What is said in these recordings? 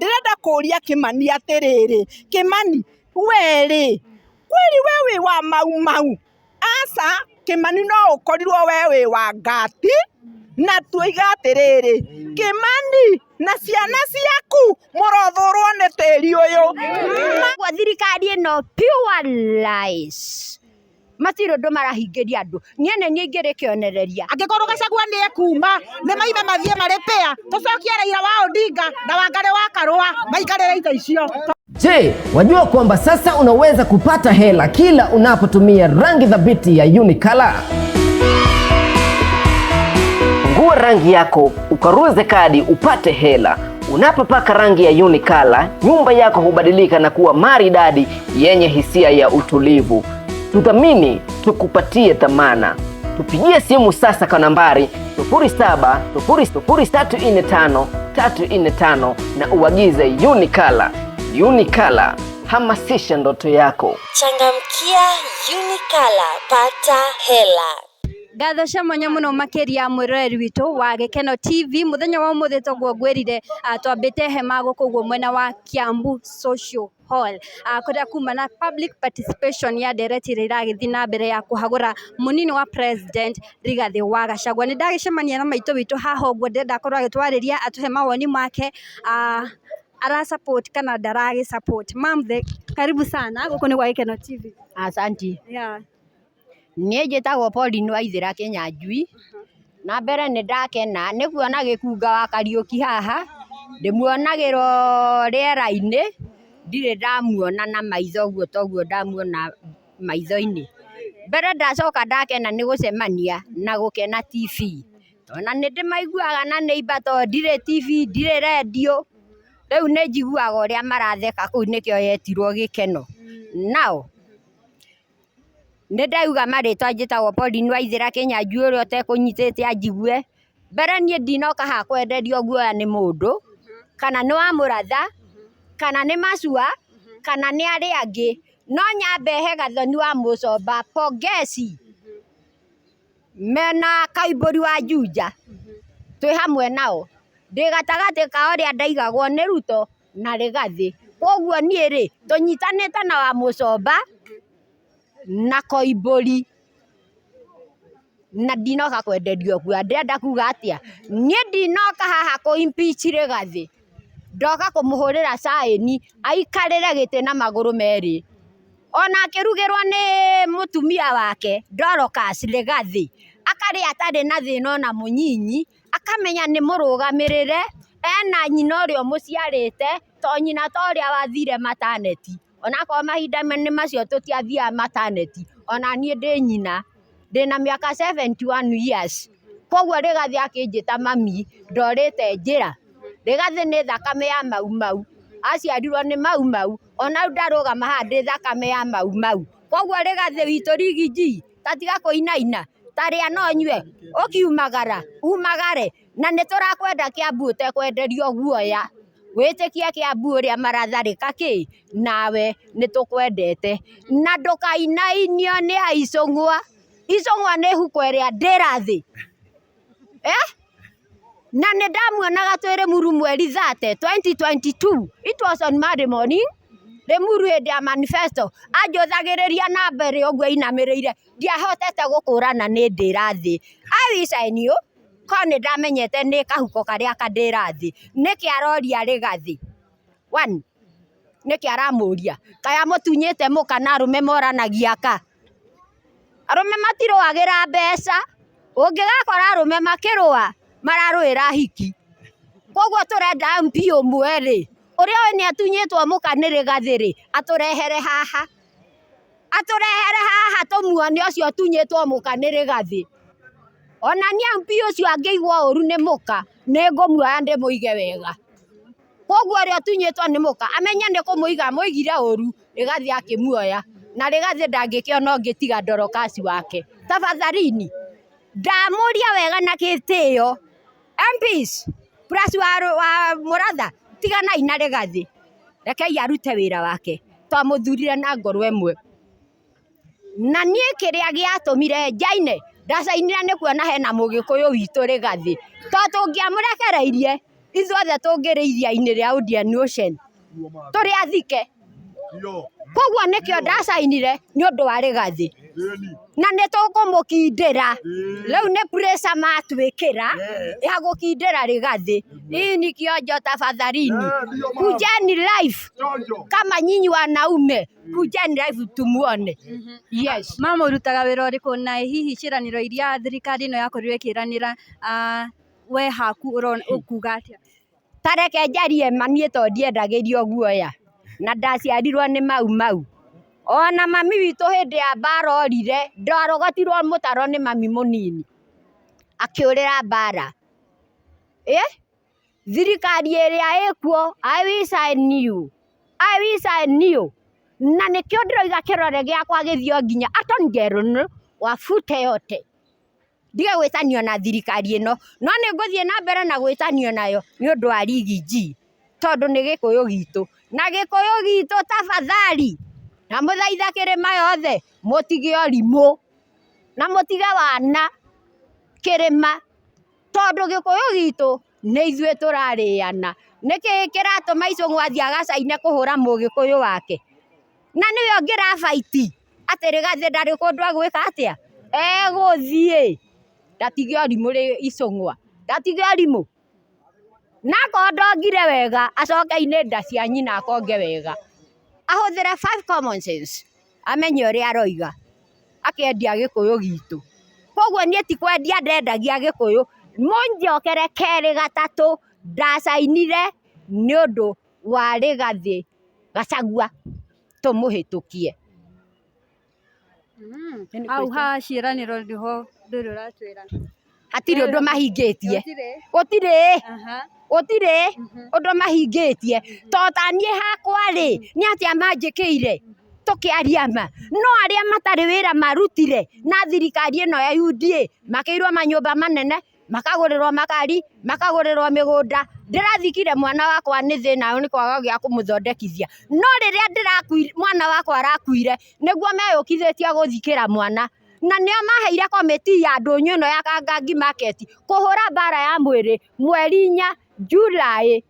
Ndĩrenda kũria Kĩmani atĩrĩrĩ, Kĩmani we rĩ, kweli we wĩ wa Mau Mau? Aca, Kĩmani no ũkorirwo we wĩ wa ngati, na tuoiga atĩrĩrĩ, Kĩmani na ciana ciaku mũrothũrwo nĩ tĩri ũyũ. Koguo thirikari ĩno pure lies, matirĩ ũndũ marahingĩria andũ. Niĩ nĩ niĩ ingĩrĩ kĩonereria. Angĩkorwo Gachagua nĩ ekuma, nĩ maime mathiĩ marĩ pĩa, tũcokie Raila wa Odinga na Wangari wa Karũa maikarĩre itĩ icio. Je, wajua kwamba sasa unaweza kupata hela kila unapotumia rangi thabiti ya Unicolor? Fungua rangi yako, ukaruze kadi upate hela. Unapopaka rangi ya Unicolor, nyumba yako hubadilika na kuwa maridadi yenye hisia ya utulivu. Tuthamini, tukupatie thamana. Tupigie simu sasa kwa nambari 0700345345 na uagize Unicolor. Unicolor, hamasisha ndoto yako. Changamkia Unicolor, pata hela. Ngatho cia mwanya muno makiria mwiroreri witu wa Gikeno TV. Muthenya wa umuthi toguo ngwirire, twambite hema guku guo mwena wa Kiambu Social Hall, kuria kuma na public participation ya ndereti iria iragithii na mbere ya kuhagura munini wa president Rigathi wa Gachagua. Ni ndagicemania na maitũ witũ haha ũguo, ndĩrenda akorwo agĩtwarĩria, atũhe mawoni make, ara support kana ndaragĩ support. Mam, karibu sana gũkũ nĩ gwa Gĩkeno TV. Asanti. Yeah. Niĩ njĩtagwo Pauline Waithĩra Kĩnyanjui. Na mbere nĩ ndakena nĩ kuona Gĩkunga wa Kariũki haha, ndĩmuonagĩra o rĩera-inĩ, ndirĩ ndamuona na maitho ũguo toguo ndamuona maitho-inĩ. Mbere ndacoka ndakena nĩ gũcemania na Gũkena TV. Ona nĩ ndĩmaiguaga na nĩ imba tondũ ndirĩ TV, ndirĩ rendio, rĩu nĩ njiguaga ũrĩa maratheka kũu, nĩkĩo yetirwo Gĩkeno. Nao nĩ ndauga marĩtwa, njĩtagwo Pauline Waithĩra Kĩnyanjui, ũrĩa ũtekũnyitĩte anjigue. Mbere niĩ ndinoka haha kwenderio guoya nĩ mũndũ, kana nĩ wa mũratha, kana nĩ macua, kana nĩ arĩa angĩ. No nyambe he Gathoni wa Mũcomba pongezi mena Kaimbũri wa Juja, twĩ hamwe nao. Ndĩ gatagatĩ ka ũrĩa ndaigagwo nĩ Ruto na Rigathĩ. Koguo niĩ rĩ, tũnyitanĩte na wa Mũcomba na Koimbũri, na ndinoka kwenderio guoya. Ndĩrenda kuga atĩa? Niĩ ndinoka haha kũ impeach Rigathĩ, ndoka kũmũhũrĩra caĩni aikarĩre gĩtĩ na magũrũ merĩ. Ona akĩrugĩrwo nĩ mũtumia wake Dorcas Rigathĩ, akarĩa atarĩ na thĩna ona mũnyinyi, akamenya nĩ mũrũgamĩrĩre, ena nyina ũrĩa ũmũciarĩte, to nyina ta ũrĩa wathire maternity. Onakorwo mahinda nĩ macio tũtiathiaga maternity, ona niĩ ndĩ nyina, ndĩna mĩaka 71 years. Koguo Rigathĩ akĩnjĩta mami, ndorĩte njĩra. Rigathĩ nĩ thakame ya Mau Mau, aciarirwo nĩ Mau Mau, ona rĩu ndarũgama haha ndĩ thakame ya Mau Mau. Koguo Rigathĩ witũ Rigiji, ta tiga kũinaina, ta rĩa na ũnyue, ũkiumagara, umagare, na nĩ tũrakwenda Kiambu ũtekwenderio guoya. Wĩtĩkie Kiambu ũrĩa maratharĩka kĩ, nawe nĩ tũkwendete. Na ndũkainainio nĩ aicũng'wa. Icũng'wa nĩ huko ĩrĩa ndĩrathĩ. Na nĩ ndamuonaga twĩ Limuru mweri 30, 2022. It was on Monday morning. Limuru hĩndĩ ya manifesto. Anjũthagĩrĩria na mbere ũguo ainamĩrĩire. Ndiahotete gũkũrana nĩ ndĩrathĩ. I wish I knew. Ko nĩ ndamenyete nĩ kahuko karĩa kandĩrathĩ. Nĩkĩ aroria Rigathĩ? One, nĩkĩ aramũria? Kaĩ amũtunyĩte mũka na arũme moranagia ka? Arũme matirũagĩra mbeca. Ũngĩgakora arũme makĩrũa, mararũĩra hiki. Koguo tũrenda MP ũmwe rĩ, ũrĩa ũĩ nĩ atunyĩtwo mũka nĩ Rigathĩ rĩ, atũrehere haha. Atũrehere haha tũmuone ũcio ũtunyĩtwo mũka nĩ Rigathĩ. Ona niĩ MP ũcio angĩigua ũru nĩ mũka, nĩ ngũmuoya ndĩmũige wega. Koguo ũrĩa ũtunyĩtwo nĩ mũka, amenye nĩ kũmũiga amũigire ũru, Rigathĩ akĩmuoya. Na Rigathĩ ndangĩkĩona ũngĩ tiga Dorcas wake. Tafadhalini, ndamũria wega na gĩtĩo. MPs, plus wa Mũratha, tiganai na Rigathĩ. Rekei arute wĩra wake. Twamũthurire na ngoro ĩmwe. Na niĩ kĩrĩa gĩatũmire njaine, ndacainire nĩ kuona hena mũgĩkũyũ witũ Rigathĩ. Tondũ tũngĩamũrekereirie, Ithuothe tũngĩrĩ iria-inĩ rĩa Indian Ocean tũrĩ athike. Koguo nĩkĩo ndacainire nĩ ũndũ wa Rigathĩ na nĩ tũkũmũkindĩra. Rĩu nĩ pressure matwĩkĩra ya gũkindĩra Rigathĩ. Hii ni kionjo tafadhalini, kujeni live kama nyinyi wanaume, kujeni live tumuone. Yes. Mama ũrutaga wĩra ũrĩkũ na hihi ciĩranĩro iria thirikari ĩno yakorirwo ĩkĩranĩra we haku ũkuga atĩa? Ta reke njarie ma niĩ to ndiendagĩrio guoya na ndaciarirwo nĩ mau mau. Ona mami witũ hĩndĩ ya mbara orire ndarogotirwo mũtaro nĩ mami mũnini akĩũrĩra mbara. Thirikari ĩrĩa ĩkuo I wish I knew. I wish I knew. Na nĩkĩo ndĩroiga kĩrore gĩakwa gĩthiĩ o nginya Attorney General wafute yote. Ndige gwĩtanio na thirikari ĩno no nĩ ngũthiĩ na mbere na gwĩtanio nayo nĩ ũndũ wa Riggy G tondũ nĩ gĩkũyũ gitũ na gĩkũyũ gitũ tafadhali na mũthaitha kĩrĩma yothe mũtige ũrimũ na mũtige wana kĩrĩma tondũ gĩkũyũ gitũ nĩ ithuĩ tũrarĩana. Nĩkĩ kĩratũma Icũng'wa athiĩ agacaine kũhũra mũgĩkũyũ wake na nĩwe ũngĩrabaiti atĩ Rigathĩ ndarĩ kũndũ egwĩka atĩa egũthiĩ. Ndatige ũrimũ Icũng'wa, ndatige ũrimũ. Na akorwo ndongire wega acoke-inĩ nda cia nyina akonge wega, ahũthĩre five common sense amenye ũrĩa aroiga akĩendia gĩkũyũ gitũ. Koguo niĩ ti kwendia ndendagia gĩkũyũ, mũnjokere kerĩ gatatũ ndacainire nĩ ũndũ wa Rigathĩ Gachagua tũmũhĩtũkie. Hau ha ciĩranĩro nĩho ndũrĩ ũratwĩra. Hatirĩ ũndũ mahingĩtie. Gũtirĩ. Gũtirĩ ũndũ mahingĩtie. To ta niĩ hakwa rĩ, nĩ atĩa manjĩkĩire? Tũkĩaria ma. No arĩa matarĩ wĩra marutire na thirikari ĩno ya UDA makĩirwo manyũmba manene, makagũrĩrwo makari, makagũrĩrwo mĩgũnda. Ndĩrathikire mwana wakwa nĩ thĩna nĩ kwaga gĩa kũmũthondekithia. No rĩrĩa ndĩrakuire, mwana wakwa arakuire, nĩguo meyũkithĩtie gũthikĩra mwana. Na nĩo maheire komiti ya ndũnyũ ĩno ya Kangangi Market kũhũra mbara ya mwĩrĩ mweri 4 July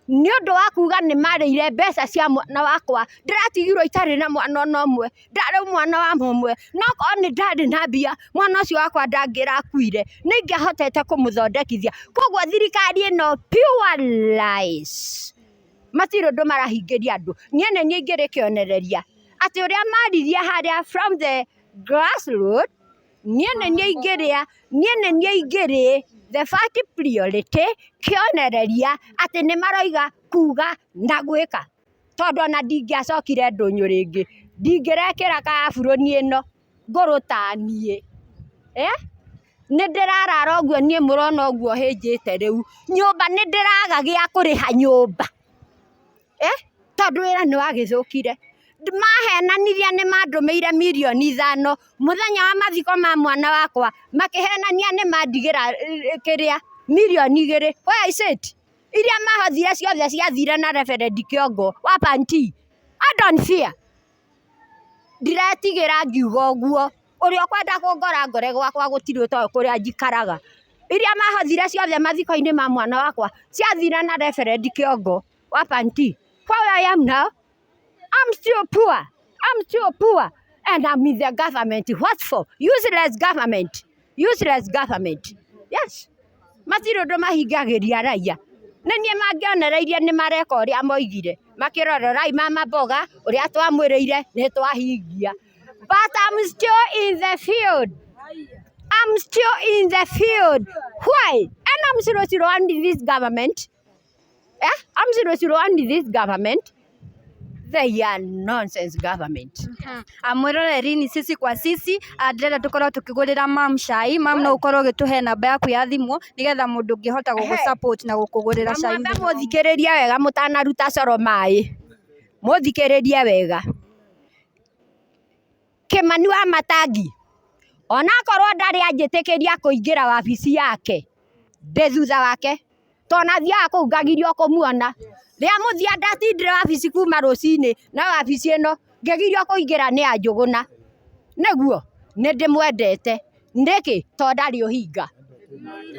nĩ ũndũ wa kuga nĩ marĩire mbeca cia mwana wakwa. Ndĩratigirwo itarĩ na mwana ona ũmwe, ndarĩ mwana wa mũmwe, no korwo nĩ ndarĩ na mbia mwana ũcio wakwa ndangĩrakuire, nĩ ingĩahotete kũmũthondekithia. Koguo thirikari ĩno pure lies, matirĩ ũndũ marahingĩria andũ. Niĩ nĩ niĩ ingĩrĩ kĩonereria atĩ ũrĩa maririe harĩa from the grassroots, niĩ nĩ niĩ ingĩrĩa, niĩ nĩ niĩ ingĩrĩ the first priority kĩonereria atĩ nĩ maroiga kuga na gwĩka, tondũ ona ndingĩacokire ndũnyũ rĩngĩ, ndingĩrekĩra kaburoni ĩno ngũrũ ta niĩ. Nĩ ndĩrarara ũguo niĩ mũrona ũguo hĩnjĩte rĩu, nyũmba nĩ ndĩraga gĩa kũrĩha nyũmba, tondũ wĩra nĩ wagĩthũkire. Mahenanirie nĩ mandũmĩire mirioni 5 mũthenya wa mathiko ma mwana wakwa, makĩhenania nĩ mandigĩra kĩrĩa mirioni 2. Where is it? Iria mahothire ciothe ciathire na Reverend Kĩongo wa Panti. I don't fear. Ndiretigĩra ngiuga ũguo. Ũrĩa ũkwenda kũngora ngore gwakwa gũtirĩ ũtoĩ kũrĩa njikaraga. Iria mahothire ciothe mathiko-inĩ ma mwana wakwa ciathire na Reverend Kĩongo wa Panti. Where I am now? I'm still poor. I'm still poor. And I'm in the government. What for? Useless government. Useless government. Yes. Matirĩ ũndũ mahingagĩria raia. Nĩ niĩ mangĩonereirie nĩ mareka ũrĩa moigire. Makĩrora rorai mama mboga ũrĩa twamwĩrĩire nĩ twahingia. But I'm still in the field. I'm still in the field. Why? And I'm 001 in this government. I'm 001 in this government. They are nonsense government. Mwĩroreri ni sisi kwa sisi, ndĩrenda tũkorwo tũkĩgũrĩra mam cai. Mam no ũkorwo ũgĩtũhe namba yaku ya thimũ nĩgetha mũndũ ũngĩhota gũgũ support na gũkũgũrĩra cai. Mwambe mũthikĩrĩrie wega mũtanaruta coro maĩ, mũthikĩrĩrie wega. Kĩmani wa Matangi onakorwo ndarĩ anjĩtĩkĩria kũingĩra wabici yake, ndĩ thutha wake tondũ thiaga kũu ngagirio kũmuona. Rĩa mũthia ndatindire wabici kuma rũcinĩ na wabici ĩno ngĩgirio kũingĩra nĩ Anjũgũna. Nĩguo nĩ ndĩmwendete. Nĩkĩ? Tondũ ndarĩ ũhinga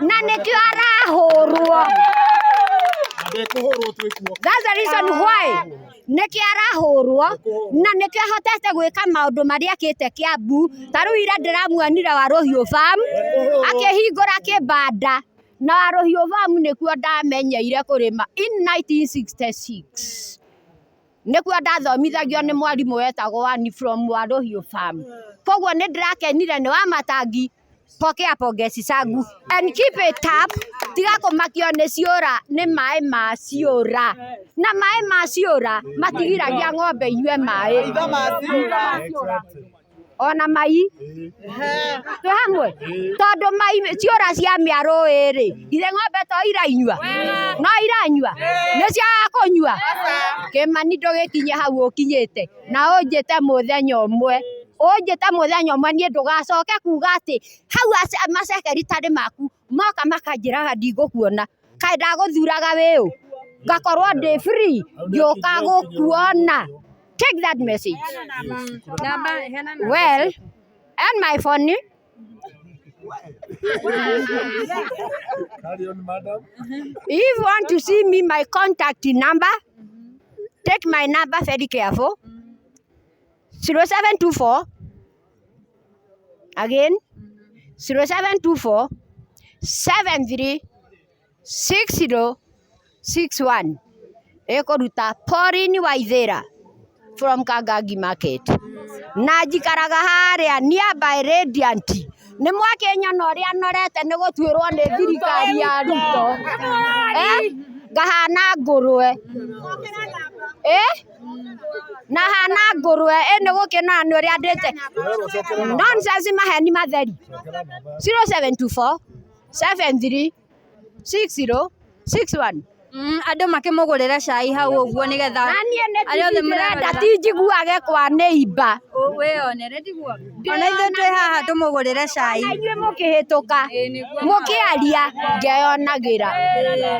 na nĩkĩo arahũrwo. Ndekũhũrwo twĩ kuo. That's the reason why nĩkĩo arahũrwo na nĩkĩo ahotete gwĩka maũndũ marĩa akĩte Kiambu. Ta rĩu ira ndĩramuonire Warũhiũ Farm akĩhingũra kĩbanda, na Warũhiũ Farm nĩkuo ndamenyeire kũrĩma in 1966. Nĩkuo ndathomithagio nĩ mwarimũ wetagwo Ann from Warũhiũ Farm. Koguo nĩ ndĩrakenire nĩ Wamatangi, pokea pongezi zangu and keep it up. Tiga kũmakio nĩ ciũra, nĩ maĩ ma ciũra, na maĩ ma ciũra matigiragia ng'ombe inyue maĩ ona mai twĩ hamwe, tondũ mai ciũra cia mĩarũĩ rĩ, ithe ng'ombe to iranyua, no iranyua, nĩ ciaga kũnyua. Kĩmani ndũgĩkinye hau ũkinyĩte na ũnjĩte mũthenya ũmwe, ũnjĩte mũthenya ũmwe niĩ ndũgacoke kuga atĩ hau macekeritari maku moka makanjĩraga ndigũkuona, kaĩ ndagũthuraga wĩũ ngakorwo ndĩ free ngĩũka gũkuona. Take that message Namba, heana namba. Well, and my phone. Carry on, madam. If you want to see me, my contact number, take my number very careful. 0724, again, 0724 73 60 61. Ĩkũruta Pauline Waithera from Kangangi Market. Na njikaraga harĩa nearby Radiant. Nĩ mwakĩnyona ũrĩa norete nĩ gũtuĩrwo nĩ thirikari ya Ruto. Eh? Ngahana ngũrwe. Eh? Na hana ngũrwe ĩ nĩ gũkĩnora nĩ ũrĩa ndĩte. Nonsense, maheni matheri. 0724 73 60 61. Andũ makĩmũgũrĩra cai hau ũguo nĩgetha Na niĩ nĩ arĩa othe TV ndĩrenda mũrerorera. ti njiguage kwa neighbor. Wĩyonere tiguo, ona ithuĩ twĩ haha tũmũgũrĩre cai. Na inyuĩ mũkĩhĩtũka mũkĩaria ngeyonagĩra,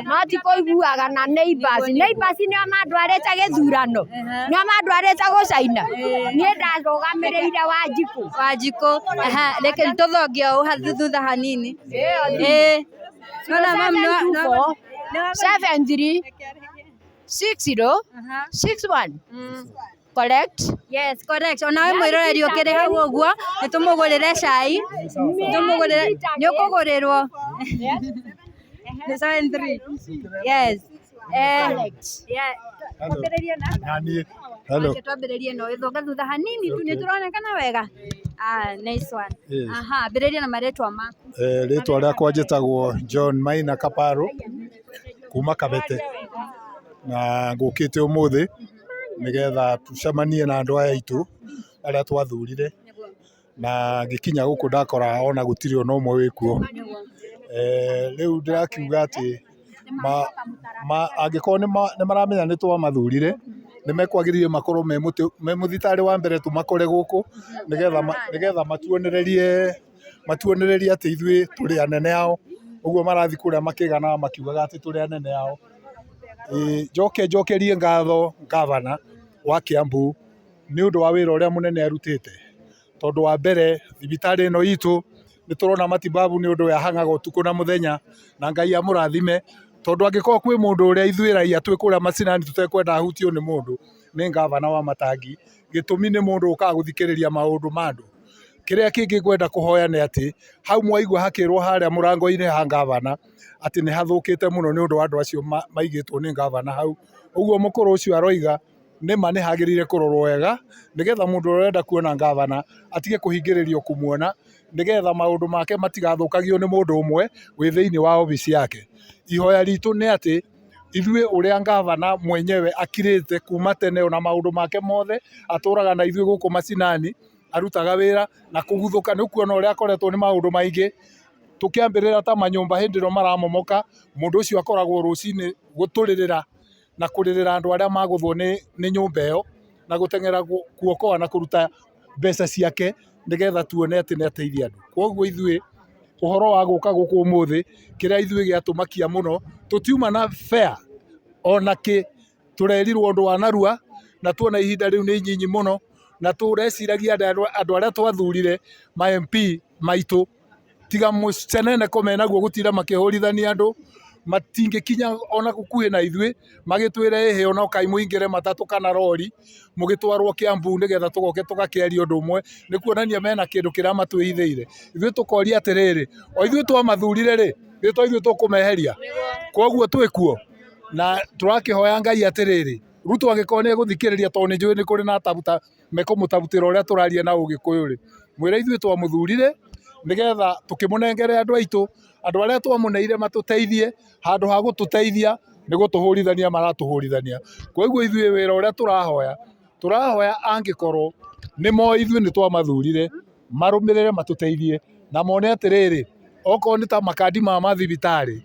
no ti kũiguaga na neighbors. Neighbors nĩo mandwarĩte gĩthurano, nĩo mandwarĩte gũcaina, niĩ ndarũgamĩrĩire Wanjikũ. Wanjikũ. Aha, reke tũthonge o ũũ thutha hanini. Ĩĩ. Nona mami 724 73 60 61. Correct? Yes, correct. Onawe mwĩroreri ũkĩrĩ hau ũguo, nĩ tũmũgũrĩre cai. Tũmũgũrĩre, nĩ ũkũgũrĩrwo. Nĩ 73. Yes. Eh, yeah. Twambĩrĩrie na Nani? Hello. Reke twambĩrĩrie na ũyũ thonga thutha hanini tu, nĩ tũronekana wega. Ah, nice one. Yes. Aha, ambĩrĩria na marĩtwa maku. Rĩtwa rĩakwa njĩtagwo John Maina Kaparo kuma Kabete, na ngũkĩte ũmũthĩ nĩgetha tũcemanie na andũ aya aitũ arĩa twathurire, na ngĩkinya gũkũ ndakora ona gũtirĩ ona ũmwe wĩkuo. Rĩu ndĩrakiuga atĩ angĩkorwo nĩ maramenya nĩ twamathurire, nĩ mekwagĩrĩire makorwo me mũthitarĩ wa mbere tũmakore gũkũ nĩgetha matuonererie atĩ ithuĩ tũrĩ anene ao, ũguo marathiĩ kũrĩa makĩganaga makiugaga atĩ tũrĩ anene ao. Njoke njokerie ngatho ngavana wa Kiambu nĩ ũndũ wa wĩra ũrĩa mũnene arutĩte, tondũ wa mbere thibitarĩ ĩno itũ nĩ tũrona matibabu nĩ ũndũ yahang'aga ũtukũ na mũthenya, na Ngai amũrathime, tondũ angĩkorwo kwĩ mũndũ ũrĩa ithuĩ raia twĩ kũrĩa macinani tũtekwenda ahutio nĩ mũndũ, nĩ ngavana wa Matangi. Gĩtũmi nĩ mũndũ ũkaga gũthikĩrĩria maũndũ ma andũ. Kĩrĩa kĩngĩ ngwenda kũhoya nĩ atĩ hau mwaigua hakĩrwo harĩa mũrango-inĩ ha ngavana atĩ nĩ hathũkĩte mũno nĩ ũndũ wa andũ acio maigĩtwo nĩ ngavana hau. Ũguo mũkũrũ ũcio aroiga nĩma nĩ hagĩrĩire kũrorwo wega nĩgetha mũndũ ũrĩa ũrenda kuona ngavana atige kũhingĩrĩrio kũmuona, nĩgetha maũndũ make matigathũkagio nĩ mũndũ ũmwe wĩ thĩinĩ wa obici yake. Ihoya ritũ nĩ atĩ ithuĩ ũrĩa ngavana mwenyewe akirĩte kuma tene ona maũndũ make mothe atũraga na ithuĩ gũkũ macinani, arutaga wĩra na kũguthũka nĩ ũkuona ũrĩa akoretwo nĩ maũndũ maingĩ, tũkĩambĩrĩra ta manyũmba hĩndĩ ĩrĩa maramomoka, mũndũ ũcio akoragwo rũcinĩ gũtũrĩrĩra na kũrĩrĩra andũ arĩa magũthwo nĩ nyũmba ĩyo, na gũteng'era kuokoa na kũruta mbeca ciake nĩgetha tuone atĩ nĩ ateithia andũ. Koguo ithuĩ ũhoro wa gũka gũkũ ũmũthĩ, kĩrĩa ithuĩ gĩatũmakia mũno, tũtiuma na fair ona kĩ, tũrerirwo ũndũ wa narua na tuona ihinda rĩu nĩ inyinyi mũno, na tũreciragia andũ arĩa twathurire ma MP maitũ tiga mũcenene ko menaguo gũtinda makĩhũrithania andũ, Matingĩkinya ona gũkuhĩ na ithuĩ magĩtwĩre ĩhĩ ona ũkai mũingĩre matatũ kana rori mũgĩtwarwo Kiambu nĩgetha tũgoke tũgakĩaria ũndũ ũmwe, nĩ kuonania mena kĩndũ kĩrĩa matwĩhithĩire. Ithuĩ tũkoria atĩrĩrĩ, o ithuĩ twamathurire rĩ, nĩ to ithuĩ tũkũmeheria? Koguo twĩkuo na tũrakĩhoya Ngai atĩrĩrĩ, Ruto angĩkorwo nĩ egũthikĩrĩria tondũ nĩ njũĩ nĩ kũrĩ na atabuta mekũmũtabutĩra ũrĩa tũraria na ũgĩkũyũ rĩ, mwĩre ithuĩ twamũthurire nĩgetha tũkĩmũnengere andũ aitũ, andũ arĩa twamũneire matũteithie, handũ ha gũtũteithia nĩ gũtũhũrithania maratũhũrithania. Koguo ithuĩ wĩra ũrĩa tũrahoya, tũrahoya angĩkorwo nĩ moĩ ithuĩ nĩ twamathurire, marũmĩrĩre matũteithie na mone atĩrĩrĩ, okorwo nĩ ta makandi ma mathibitarĩ,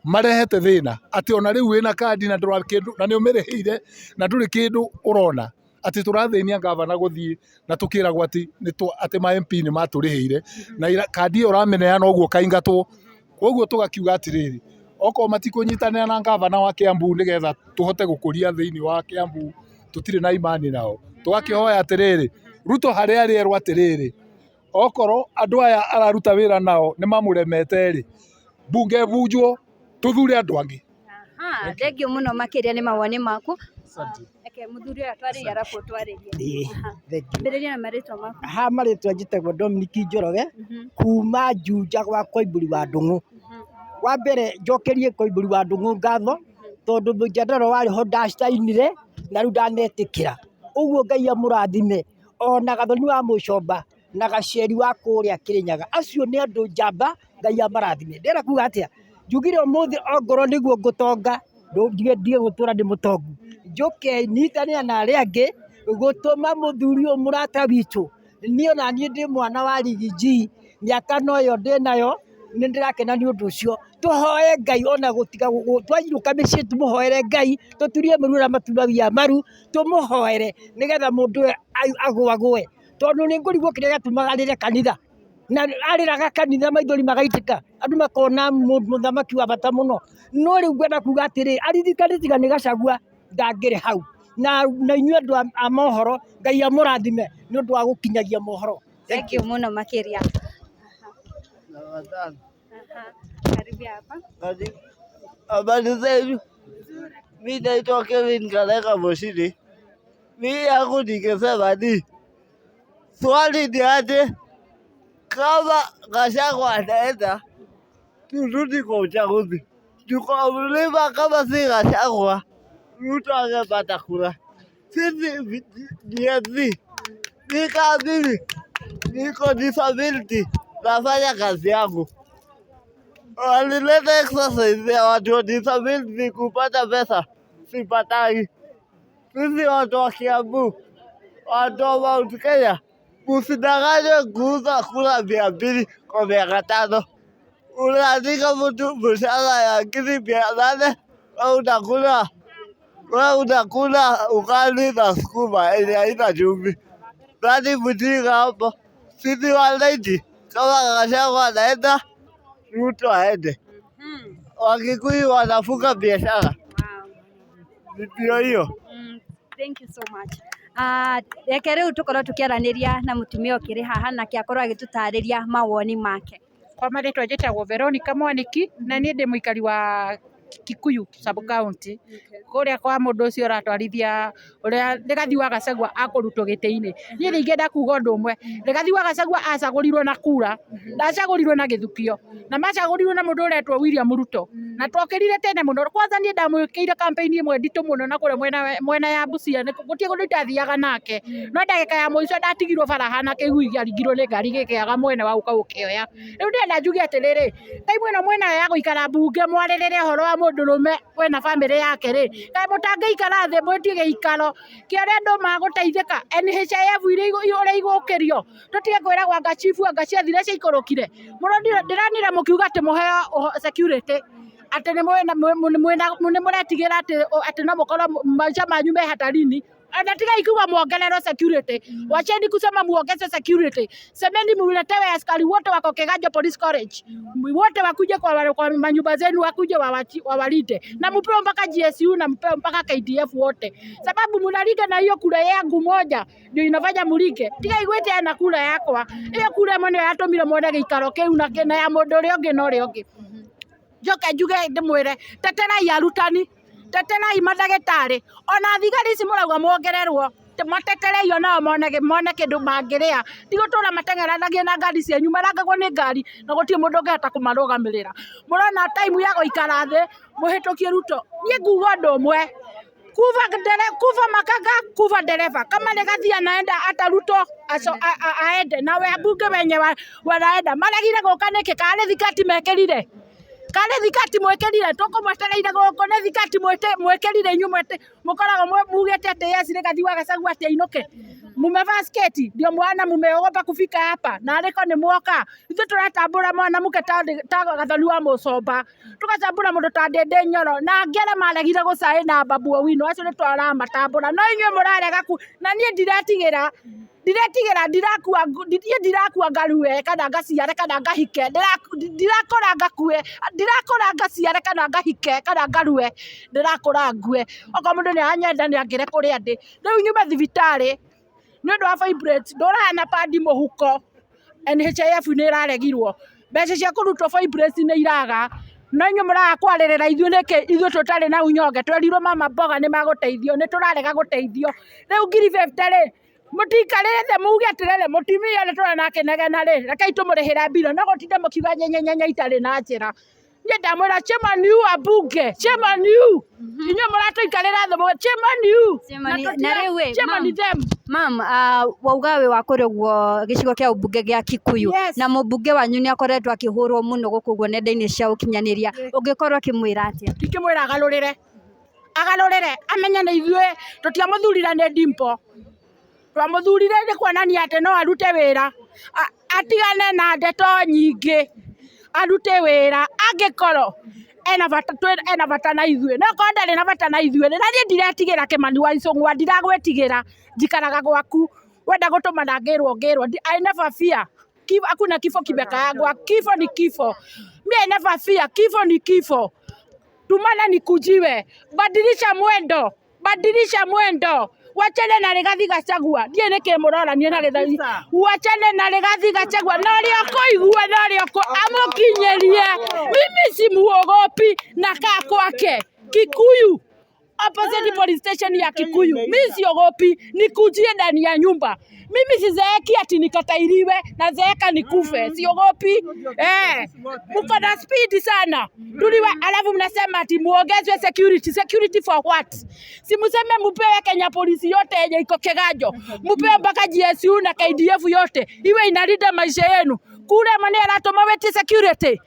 marehete thĩna atĩ ona rĩu wĩna kandi na ndũra kĩndũ na nĩ ũmĩrĩhĩire na ndũrĩ kĩndũ ũrona atĩ tũrathĩnia ngavana gũthiĩ na tũkĩragwo atĩ atĩ ma MP nĩ matũrĩhĩire na kandi ĩyo ũramĩneana ũguo ũkaingatwo. Koguo tũgakiuga atĩrĩrĩ, okorwo matikũnyitanĩra na ngavana wa Kiambu nĩgetha tũhote gũkũria thĩinĩ wa Kiambu, tũtirĩ na imani nao. Tũgakĩhoya atĩrĩrĩ, Ruto harĩa arĩ erwo atĩrĩrĩ, okorwo andũ aya araruta wĩra nao nĩ mamũremete rĩ, mbunge ĩbunjwo tũthure andũ angĩ. Aha, thengiũ mũno makĩria nĩ mawoni maku. Reke mũthuri ũyũ atwarĩrie arabu ũtwarĩrie. Ĩĩ, thengiũ. Ambĩrĩria na marĩtwa maku. Ha marĩtwa njĩtagwo Dominic Njoroge kuma Juja gwa Koimbũri wa Ndung'u. Wa mbere njokerie Koimbũri wa Ndung'u ngatho tondũ mũjadara warĩ ho ndacainire na rĩu ndanetĩkĩra. Ũguo Ngai amũrathime ona Gathoni wa Mũcomba na Gaceri wa kũrĩa Kĩrĩnyaga. Acio nĩ andũ njamba Ngai amarathime. Ndĩrenda kuga atĩa? Njugire ũmũthĩ ongorwo nĩguo ngũtonga ndige gũtũra ndĩ mũtongu. Njũke nyitanĩre na arĩa angĩ gũtũma mũthuri ũyũ mũrata witũ. Niĩ ona niĩ ndĩ mwana wa Riggy G, mĩaka noyo ndĩnayo, nĩ ndĩrakena nĩ ũndũ ũcio. Tũhoe Ngai ona gũtiga twainũka mĩciĩ tũmũhoere Ngai, tũturie mũru ũrĩa maturagia maru, tũmũhoere nĩgetha mũndũ ũyũ agũagũe. Tondũ nĩ ngũrigwo kĩrĩa gĩatũmaga arĩre kanitha, na arĩraga kanitha maithori magaitĩka, andũ makona mũthamaki wa bata mũno. No rĩu ngwenda kuga atĩrĩ, aririkane tiga nĩ Gachagua ndangĩrĩ hau. Na inyuĩ andũ a mohoro, Ngai amũrathime nĩ ũndũ wa gũkinyagia mohoro. Thank you mũno makĩria. Karibia hapa. Habari zenu, mi naitwa Kevin Kaleka Moshiri. Mi yangu nikisema ni swali ni aje, kama Gachagua anaenda turudi kwa uchaguzi. Tuko mlima, kama si Gachagua Ruto angepata kura. Sisi Gen Z, mi kama mimi niko disability, nafanya kazi yangu. Walileta exercise ya watu wa disability kupata pesa, sipataki. Sisi watu wa Kiambu, watu wa Mount Kenya, msidanganywe kuuza kura 200 kwa miaka 5. Unaandika mtu mshahara ya ngiri 800, wewe unakula ugali na sukuma yenye haina chumvi. Nani mjinga hapo? Sisi wananchi, kama Gachagua anaenda, Ruto aende. Wakikuyu wanafunga biashara. Ndio hiyo. Thank you so much. Reke rĩu tũkorwo tũkĩaranĩria na mũtumia ũkĩrĩ haha nake akorwo agĩtũtarĩria mawoni make. Kwa marĩtwa njĩtagwo Veronica Mwaniki na niĩ ndĩ mũikari wa Kikuyu sub county kũrĩa kwa mũndũ ũcio ũratwarithia ũrĩa Rigathi wa Gachagua akũrutwo gĩtĩ-inĩ. Niĩ nĩ ingĩenda kuga ũndũ ũmwe, Rigathi wa Gachagua acagũrirwo na kura, ndacagũrirwo na gĩthukio, na macagũrirwo na mũndũ ũretwo William Ruto, na twokĩrire tene mũno. Kwanza niĩ ndamwĩkĩire campaign ĩmwe nditũ mũno na kũrĩa mwena ya Busia, gũtirĩ kũndũ itathiaga nake, no ndagĩka ya mũico ndatigirwo bara hana kĩgui kĩaringirwo nĩ ngari gĩkĩaga mwene wa gũka gũkĩoya. Rĩu ndĩrenda njuge atĩrĩrĩ, time ĩno mwĩnayo ya gũikara mbunge mwarĩrĩre ũhoro wa mũndũrũme wena bamĩrĩ yake rĩ, kaĩ mũtangĩikara thĩ mwĩtie gĩikaro kĩa ũrĩa andũ magũteithĩka, NHIF ũrĩa igũkĩrio, tũtige kwĩragwo anga chifu anga ciathire ciaikũrũkire. Ndĩronire mũkiuga atĩ mũheo security, atĩ nĩ mũretigĩra atĩ no mũkorwo maica manyu me hatarini. Na tigai kuga muongererwo security. Wacheni kusema muongeze security. Semeni muletewe askari wote wako Kiganjo Police College. Wote wakuje kwa manyumba zenu, wakuje wawalinde. Na mupewe mpaka GSU na mupewe mpaka KDF wote. Sababu mnaliga na hiyo kura yangu moja ndio inafanya mulike. Tigai gwĩte na kura yakwa. Iyo kura ĩmwe nĩyo yatũmire muone gĩikaro kĩu na ya mũndũ ũrĩa ũngĩ na ũrĩa ũngĩ. Njoke njuge ndĩmwĩre, teterai arutani, teterai mandagĩtarĩ, ona thigari ici mũrauga muongererwo, mateterei onao mone kĩndũ mangĩrĩa. Ti gũtũra mateng'eranagia na ngari cianyu, marangagwo nĩ ngari na gũtirĩ mũndũ ũngĩhota kũmarũgamĩrĩra. Mũrona time ya gũikara thĩ mũhĩtũkie Ruto. Niĩ nguga ũndũ ũmwe, kufa makanga kufa dereva. Kama Rigathi anaenda hata Ruto aende na wabunge wenye wanaenda maregire gũka nĩkĩ? Kana nĩ thikati mekĩrire? Kana nĩ thikati mwĩkĩrire? Tũkũmwetereire gũkũ, nĩ thikati mwĩkĩrire inyuĩ mũkoragwo mugĩte atĩ yes Rigathi wa Gachagua atĩ ainũke. Mumevaa sketi ndio mwana mumeogopa kufika hapa na arĩko nĩ mwoka. Ithuĩ tũratambũra mwanamke ta Gathoni wa Mũcomba, tũgatambũra mũndũ ta Ndĩndĩ Nyoro na angĩ arĩa maregire gũcaĩ na Babu Owino, acio nĩ tũramatambũra, no inyuĩ mũrarega ku, na niĩ ndiretigĩra, ndiretigĩra, ndirakua, niĩ ndirakua ngarue kana ngaciare kana ngahike, ndirakũra ngakue, ndirakũra ngaciare kana ngahike kana ngarue, ndĩrakũra ngue. Okorwo mũndũ nĩ aranyenda nĩ angĩre kũrĩa ndĩ. Rĩu nyume thibitarĩ nĩ ũndũ wa fibroids, ndũraga na padi mũhuko, NHIF nĩ ĩraregirwo, mbeca cia kũrutwo fibroids nĩ iraga, no inyuĩ mũraga kwarĩrĩra ithuĩ nĩkĩ? Ithuĩ tũtarĩ na unyonge, twerirwo mama mboga nĩ magũteithio, nĩ tũrarega gũteithio. Rĩu ngiri 50 rĩ, mũtikarĩte muge atĩrĩrĩ, mũtumia ũyũ tũrona akĩnegena rĩ, rekei tũmũrĩhĩre mbirũ, no gũtinda mũkiuga nyenyenyenye itarĩ na njĩra. Niĩ ndamwĩra shame on you ambunge, shame on you. Inyuĩ mũratũikarĩra thĩ mũge shame on you. Na rĩu ĩ, Shame on them. Mam, wauga wĩ wa kũrĩa ũguo gĩcigo kĩa ũmbunge gĩa Kikuyu, na mũmbunge wanyu nĩ akoretwo akĩhũrwo mũno gũkũ ũguo nenda-inĩ cia ũkinyanĩria, ũngĩkorwo ũkĩmwĩra atĩa? Ingĩmwĩra agarũrĩre, agarũrĩre, amenye nĩ ithuĩ tũtiamũthurire nĩ Dimpo, twamũthurire nĩ kuonania atĩ no arute wĩra, atigane na ndeto nyingĩ, arute wĩra, angĩkorwo ena bata, ena bata na ithuĩ, no korwo ndarĩ na bata na ithuĩ, na niĩ ndiretigĩra Kĩmani wa Icũng'wa, ndiragwĩtigĩra, njikaraga gwaku, wenda gũtũmana ngĩrwo ngĩrwo, I never fear. Hakuna kifo kimekaangwa, kifo ni kifo. Mi I never fear, kifo ni kifo. Tumana nikujiwe, badilisha mwendo, badilisha mwendo. Wachane na Rigathi Gachagua, ndiĩ nĩkĩ mũrorania na Rigathi. Wachane na Rigathi Gachagua, na ũrĩa ũkũigua na ũrĩa amũkinyĩrie. Mimi simuogopi, nakaa kwake Kikuyu, opposite police station ya Kikuyu. Mimi siogopi, nikujie ndani ya nyumba. Mimi sizeeki ati nikatairiwe, nazeeka nikufe. Siogopi. Mko na speed sana. Tuliwa, alafu mnasema ati muongezwe security. Security for what? Si mseme mupewe Kenya polisi yote yenye iko Kiganjo. Mupewe mpaka GSU na KDF yote. Iwe inalinda maisha yenu. Kule mane aratũma wetie security.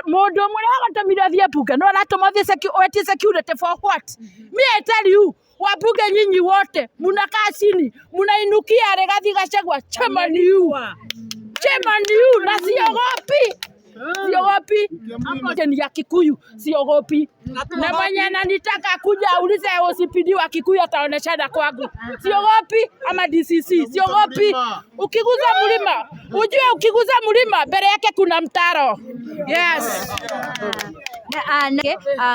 Mũndũ ũmwe ũrĩa watũmire athiĩ bunge, no aratũma ũthiĩ wetie security for what? Me I tell you, wabunge nyinyi wote mnakaa chini, mnainukia Rigathi Gachagua, shame on you. Shame on you. Na siogopi. Siogopi. Hapo ni ya Kikuyu, siogopi. Na mwenye ananitaka kuja aulize OCPD wa Kikuyu ataoneshana kwangu. Siogopi ama DCC, siogopi. Ukiguza mlima, ujue ukiguza mlima mbele yake kuna mtaro. Yes.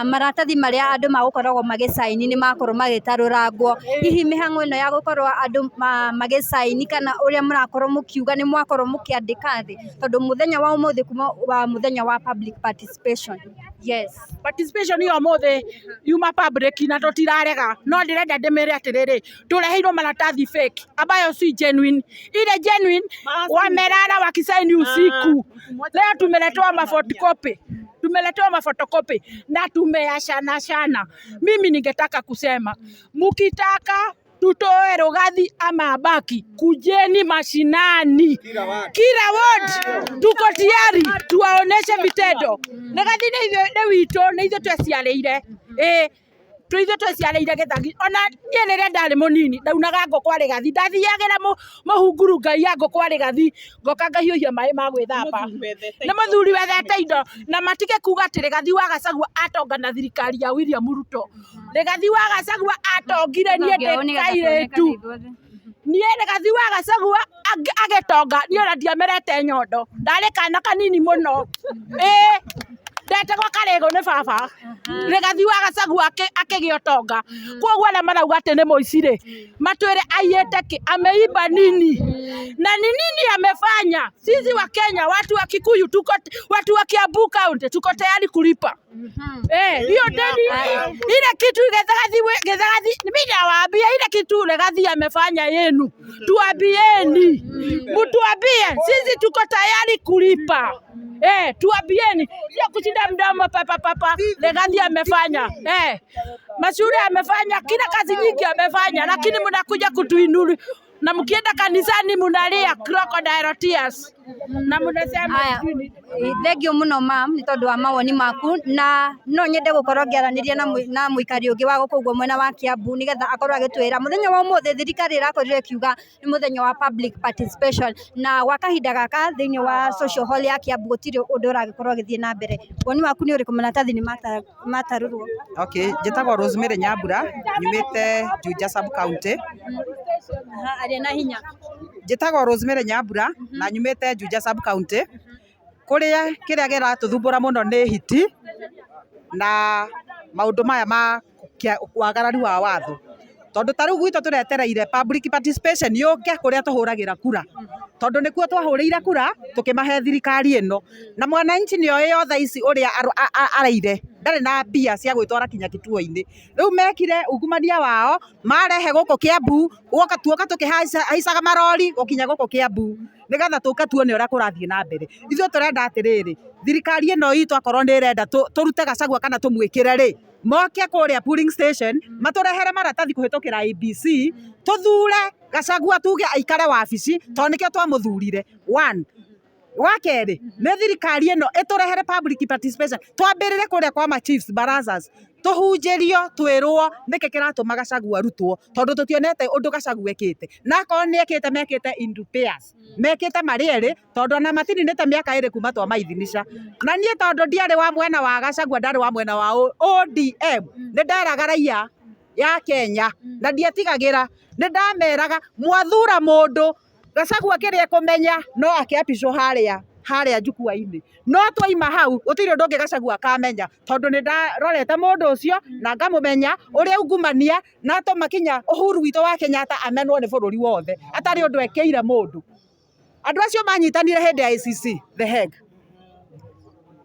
Maratathi marĩa andũ magũkoragwo magĩcaini nĩ makorwo magĩtarũrangwo. Hihi mĩhang'o ĩno ya gũkorwo andũ magĩcaini kana ũrĩa mũrakorwo mũkiuga nĩ mwakorwo mũkĩandĩka thĩ, tondũ mũthenya wa ũmũthĩ kuma wa mũthenya wa public participation. Yes. Participation ya ũmũthĩ yuma public na tũtirarega, no ndĩrenda ndĩmĩre atĩrĩrĩ, tũreheirwo maratathi fake ambayo si genuine. Ile genuine wamelala wakisaini usiku. Leo tumeletewa maphotocopy. Tumeletewa maphotocopy na tumeyashana shana. Mimi ningetaka kusema mukitaka tutoe Rigathi ama abaki, kujeni mashinani. Kila ward tuko tayari tuwaoneshe vitendo. Rigathi nĩ witũ, nĩ ithuĩ tweciarĩire. Ithuĩ tweciarĩire gĩthagi. Ona niĩ rĩrĩa ndarĩ mũnini ndaunaga ngũ kwa Rigathi, ndathiagĩra mũhunguru ngai ya ngũ kwa Rigathi, ngoka ngahiũhia maĩ ma gwĩthamba. Nĩ mũthuri wethete indo, na matige kuga atĩ Rigathi wa Gachagua atonga na thirikari ya William Ruto. Rigathi wa Gachagua atongire niĩ ndĩ kairĩtu. Niĩ Rigathi wa Gachagua agĩtonga, niĩ ona ndiamerete nyondo, ndarĩ kana kanini mũno. Ndetagwo Karĩgũ nĩ baba. Rigathi wa Gachagua akĩgĩa ũtonga. Koguo arĩa marauga atĩ nĩ mũici rĩ, matwĩre aiyĩte kĩ, ameimba nini? Na ni nini amefanya? Sisi wa Kenya, watu wa Kikuyu, tuko, watu wa Kiambu County, tuko tayari kulipa. Eh, hiyo deni ile kitu Githagathi Githagathi, mimi nawaambia ile kitu Legathi amefanya yenu, tuambieni, mtuambie, sisi tuko tayari kulipa. Eh, tuambieni, sio kushinda mdomo papa papa. Legathi amefanya eh, mashule amefanya, kila kazi nyingi amefanya, lakini mnakuja kutuinuli na mkienda kanisani mnalia crocodile tears na mnasema Aya, thengio muno mam nĩ tondũ wa mawoni maku na no nyende gũkorwo ngĩaranĩria na mũikari ũngĩ wa gũkũ ũguo mwena wa Kiambu nĩgetha akorwo agĩtwĩra mũthenya wa ũmũthĩ thirikari ĩrakorirwo ĩkiuga nĩ mũthenya wa public participation na gwa kahinda gaka thĩinĩ wa social hall ya Kiambu gũtirĩ ũndũ ũragĩkorwo ũgĩthiĩ na mbere. Woni waku nĩ ũrĩkũ? Maratathi nĩ matarũrwo. Okay, njĩtagwo Rosemary Nyambura, nyumĩte Juja sub county. Aha, aria na hinya. Njĩtagwo Rosemary Nyambura na nyumĩte Juja sub county. Kũrĩa kĩrĩa kĩratũthumbũra mũno nĩ hiti na maũndũ maya ma wagarari wa watho. Tondũ ta rĩu gwitũ tũretereire public participation yũke kũrĩa tũhũragĩra kura. Tondũ nĩkuo twahũrĩire kura tũkĩmahe thirikari ĩno. Na mwananchi nĩ oĩ o thaa ici ũrĩa areire ndarĩ na mbia cia gwĩtwara kinya kituo-inĩ. Rĩu mekire ungumania wao marehe gũkũ Kiambu, guoka tuoka tũkĩhaicaga marori gũkinya gũkũ Kiambu nĩgetha tũke tuone ũrĩa kũrathiĩ na mbere. Ithuĩ tũrenda atĩrĩrĩ, thirikari ĩno itũ akorwo nĩ ĩrenda tũrute Gachagua kana tũmwĩkĩre rĩ, moke kũrĩa polling station matũrehere maratathi kũhĩtũkĩra IEBC tũthure Gachagua tuge aikare wabici tondũ nĩkĩo twamũthurire. One. Wa kerĩ nĩ thirikari ĩno ĩtũrehere public participation twambĩrĩre kũrĩa kwa ma chiefs barazas tũhunjĩrio twĩrwo nĩkĩ kĩratũma Gachagua arutwo tondũ tũtionete ũndũ Gachagua ekĩte na akorwo nĩ ekĩte mekĩte in pairs mekĩte marĩ erĩ tondũ ona matininĩte mĩaka ĩrĩ kuma twamaithinisha na niĩ tondũ ndiarĩ wa mwena wa Gachagua ndarĩ wa mwena wa ODM nĩ nderaga raia ya Kenya na ndietigagĩra nĩ ndameraga mwathura mũndũ Gachagua kĩrĩa ekũmenya no akĩapishwo harĩa harĩa njukua-inĩ no twaima hau gũtirĩ ũndũ ũngĩ Gachagua akamenya tondũ nĩ ndarorete mũndũ ũcio na ngamũmenya ũrĩa ungumania na atũma kinya Uhuru witũ wa Kenyatta amenwo nĩ bũrũri wothe atarĩ ũndũ ekĩire mũndũ. Andũ acio manyitanire hĩndĩ ya ACC The Hague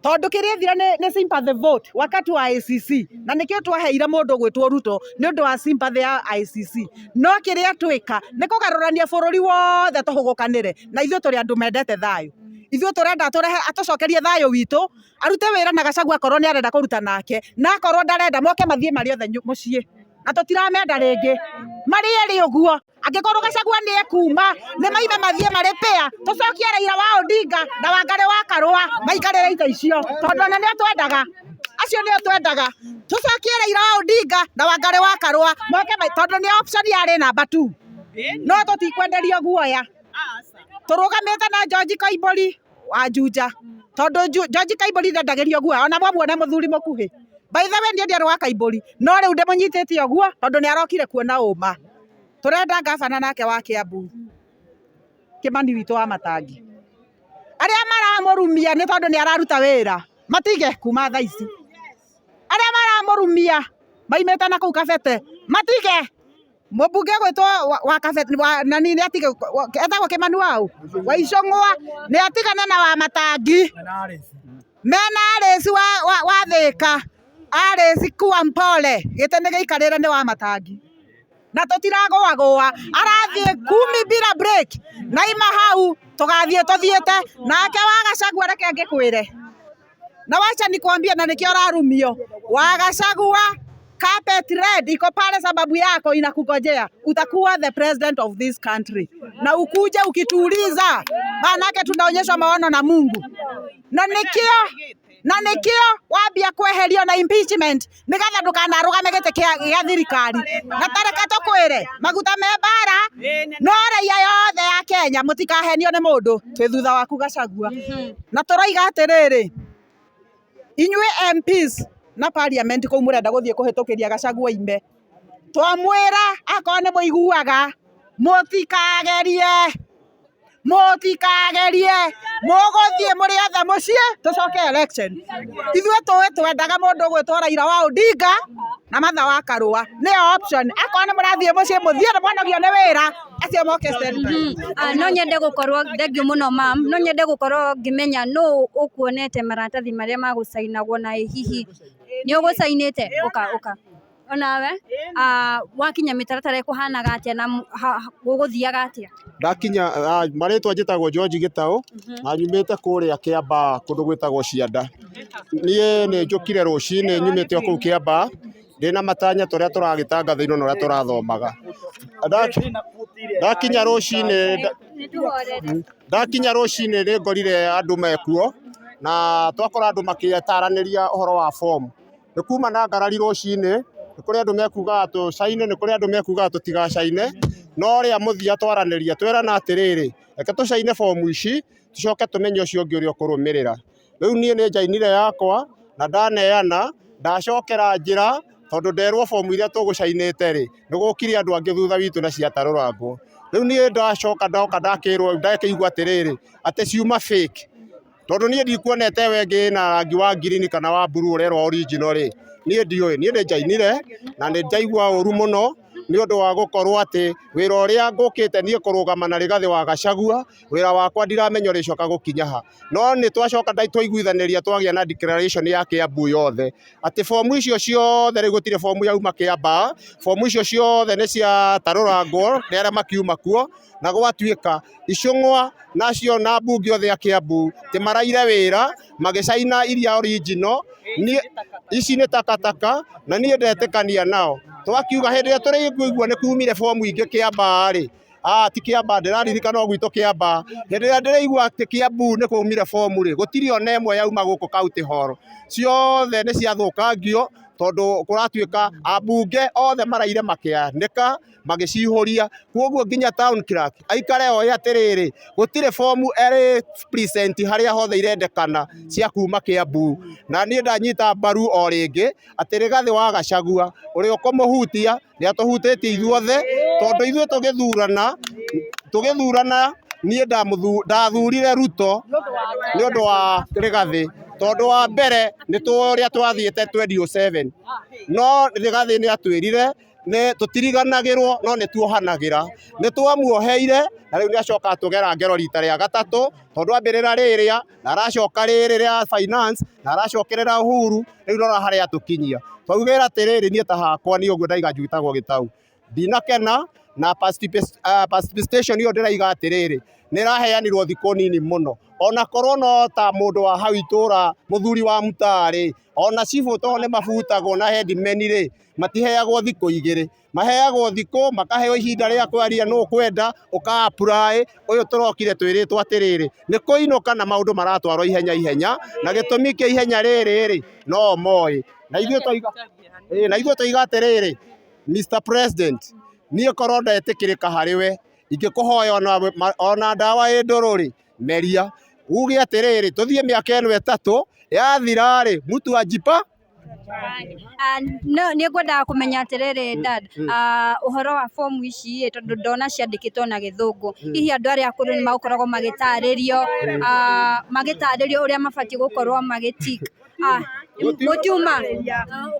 tondũ kĩrĩa ethire nĩ sympathy vote wakati wa ICC na nĩkĩo twaheire mũndũ ũgwĩtwo Ruto nĩ ũndũ wa sympathy ya ICC no kĩrĩa twĩka nĩ kũgarũrania bũrũri wothe tũhũgũkanĩre na ithuĩ tũrĩ andũ mendete thayũ ithuĩ tũrenda tũrehe atũcokerie thayũ witũ arute wĩra na Gachagua akorwo nĩ arenda kũruta nake na akorwo ndarenda moke mathiĩ marĩ othe mũciĩ na tũtiramenda rĩngĩ marĩ erĩ ũguo angĩkorwo Gachagua nĩ ekuma nĩ maime mathiĩ marĩ pĩa tũcokie Raila wa Odinga na Wangari wa Karũa maikarĩre itĩ icio tondũ ona nĩo twendaga acio nĩo twendaga tũcokie Raila wa Odinga na Wangari wa Karũa moke tondũ nĩ option yarĩ namba 2 no tũtikwenderio guoya tũrũgamĩte na George Koimbũri wa Juja tondũ George Koimbũri ndendagĩrio guoya ona mwamuona mũthuri mũkuhĩ. By the way niĩ ndiarĩ wa Koimbũri no rĩu ndĩmũnyitĩte ũguo tondũ nĩ arokire kuona ũma. Tũrenda gavana nake wa Kiambu Kimani witũ wa Matangi arĩa maramũrumia nĩ tondũ nĩ araruta wĩra matige kuma thaa ici arĩa maramũrumia maimĩte na kũu Kabete matige mũmbunge gwĩtwo wa Kabete wa nani nĩ atige etagwo Kimani waũ wa Icũng'wa nĩ atigane na wa Matangi mena Alice wa Thĩka Alice kuwa mpole gĩtĩ nĩ gĩikarĩre nĩ wa Matangi na tũtiragũagũa arathiĩ kumi bila break na ima hau tũgathiĩ tũthiĩte nake wa Gachagua reke ngĩkwĩre na wacha nikwambie na nĩkĩo ũrarumio wa Gachagua carpet red iko pale sababu yako inakungojea utakuwa the president of this country na ukuje ukituuliza maanake tunaonyeshwa maono na Mungu na nĩkĩo wambia kweherio na impeachment nĩgetha ndũkanarũgame gĩtĩ gĩa thirikari na tareke tũkwĩre maguta me mbara no raia yothe ya Kenya mũtikahenio nĩ mũndũ twĩ thutha waku Gachagua na tũroiga atĩrĩrĩ inyuĩ MPs na parliament kũu mũrenda gũthiĩ kũhĩtũkĩria Gachagua ime twamwĩra akorwo nĩ mũiguaga mũtikagerie mũtikagerie mũgũthiĩ mũrĩ othe mũciĩ tũcoke election ithuĩ tũĩ twendaga mũndũ ũgwĩtwo Raila wa Odinga na Martha wa Karũa nĩyo option akorwo nĩ mũrathiĩ mũciĩ mũthiĩ nĩ mwanogio nĩ wĩra Acio moke standby. Ah, no nyende gũkorwo thank you mũno mam, no nyende gũkorwo ngĩmenya nũ ũkuonete maratathi marĩa magũcainagwo na ĩ hihi nĩ ũgũcainĩte? Ũka ũka onawe. Ah, wakinya mĩtaratara ĩkũhanaga atĩa na gũgũthiaga atĩa? Ndakinya marĩtwa njĩtagwo George Gĩtaũ na nyumĩte kũrĩa Kĩambaa kũndũ gwĩtagwo Cianda. Niĩ nĩ njũkire rũcinĩ nyumĩte o kũu Kĩambaa ndĩna matanya tũrĩa tũragĩtangathĩirwo na ũrĩa tũrathomaga. Ndakinya rũcinĩ ndakinya rũcinĩ nĩ ngorire andũ mekuo na twakora andũ makĩtaranĩria ũhoro wa bomu. Nĩ kuma na ngarari rũcinĩ, nĩ kũrĩ andũ mekugaga tũcaine, nĩ kũrĩ andũ mekugaga tũtigacaine, no rĩa mũthia twaranĩria twerana atĩrĩrĩ, reke tũcaine bomu ici tũcoke tũmenye ũcio ũngĩ ũrĩa ũkũrũmĩrĩra. Rĩu niĩ nĩ njainire yakwa na ndaneana, ndacokera njĩra tondũ nderwo bomu iria tũgũcainĩte rĩ, nĩ gũkire andũ angĩ thutha witũ na ciatarũrangwo. Rĩu niĩ ndacoka ndoka ndakĩrwo ndakĩigua atĩrĩrĩ, atĩ ciuma fake. Tondũ niĩ ndikuonete ĩyo ĩngĩ ĩna rangi wa ngirini kana wa blue ũrerwo original rĩ, niĩ ndiũĩ. Niĩ nĩ njainire na nĩ ndaigua ũru mũno nĩ ũndũ wa gũkorwo atĩ wĩra ũrĩa ngũkĩte niĩ kũrũgama na Rigathĩ wa Gachagua, wĩra wakwa ndiramenya ũrĩcoka gũkinya ha. No nĩ twacoka twaiguithanĩria twagĩa na declaration ya Kiambu yothe atĩ bomu icio ciothe rĩu gũtirĩ bomu yauma Kiambaa, bomu icio ciothe nĩ ciatarũrangwo nĩ arĩa makiuma kuo, na gwatuĩka icũng'wa nacio na mbunge othe a Kiambu atĩ maraire wĩra magĩcaina iria original, niĩ ici nĩ takataka na niĩ ndetĩkania nao. Twakiuga hĩndĩ ĩrĩa tũrĩkũigua nĩ kumire bomu ingĩ Kĩambaa rĩ, ti Kĩambaa ndĩraririkana o gwitũ Kĩambaa, hĩndĩ ĩrĩa ndĩraigua atĩ Kiambu nĩ kwaumire bomu rĩ, gũtirĩ ona ĩmwe yauma gũkũ County Hall, ciothe nĩ ciathũkangio tondũ kũratuĩka ambunge othe maraire makĩanĩka magĩcihũria, koguo nginya town clerk aikare oĩ atĩrĩrĩ, gũtirĩ bomu ĩrĩ present harĩa hothe irendekana cia kuma Kiambu. Na niĩ ndanyita mbaru o rĩngĩ atĩ Rigathĩ wa Gachagua ũrĩa ũkũmũhutia nĩ atũhutĩtie ithuothe, tondũ ithuĩ tũgĩthurana niĩ ndathurire Ruto nĩ ũndũ wa Rigathĩ, tondũ wa mbere nĩ ũrĩa twathiĩte 2007 no Rigathĩ nĩ atwĩrire nĩ tũtiriganagĩrwo no nĩ tuohanagĩra, nĩ twamuoheire na rĩu nĩ acoka atũgera ngero rita rĩa gatatũ, tondũ ambĩrĩra rĩrĩa na aracoka rĩrĩ rĩa finance na aracokerera Uhuru, rĩu rora harĩa atũkinyia. Twaugĩra atĩrĩrĩ, niĩ ta hakwa niĩ ũguo ndaiga njĩtagwo Gĩtau, ndinakena na participation ĩyo ndĩraiga atĩrĩrĩ, nĩ ĩraheanirwo thikũ nini mũno, ona korwo no ta mũndũ wa hau itũra mũthuri wa mũtaa rĩ, ona cibũ to nĩ mabutagwo na headman rĩ, matiheagwo thikũ igĩrĩ, maheagwo thikũ makaheo ihinda rĩa kwaria nũ ũkwenda ũka apply, ũyũ tũrokire twĩrĩtwo atĩrĩrĩ, nĩ kũinũka na maũndũ maratwarwo ihenya ihenya, na gĩtũmi kĩa ihenya rĩrĩ rĩ, no moĩ. Na ithuĩ twaiga, na ithuĩ twaiga atĩrĩrĩ, Mr President, niĩ korwo ndetĩkĩrĩka harĩ we, ingĩkũhoya ona ndawa ĩ ndũrũ rĩ, meria, uge atĩrĩrĩ, tũthiĩ mĩaka ĩno ĩtatũ, yathira rĩ, mtu ajipa No nĩ ngwendaga kũmenya atĩrĩrĩ dad, ũhoro wa bomu ici ĩ, tondũ ndona ciandĩkĩtwo na gĩthũngũ, hihi andũ arĩa akũrũ nĩ magũkoragwo magĩtarĩrio, magĩtarĩrio ũrĩa mabatiĩ gũkorwo magĩ tick? Gũtiuma.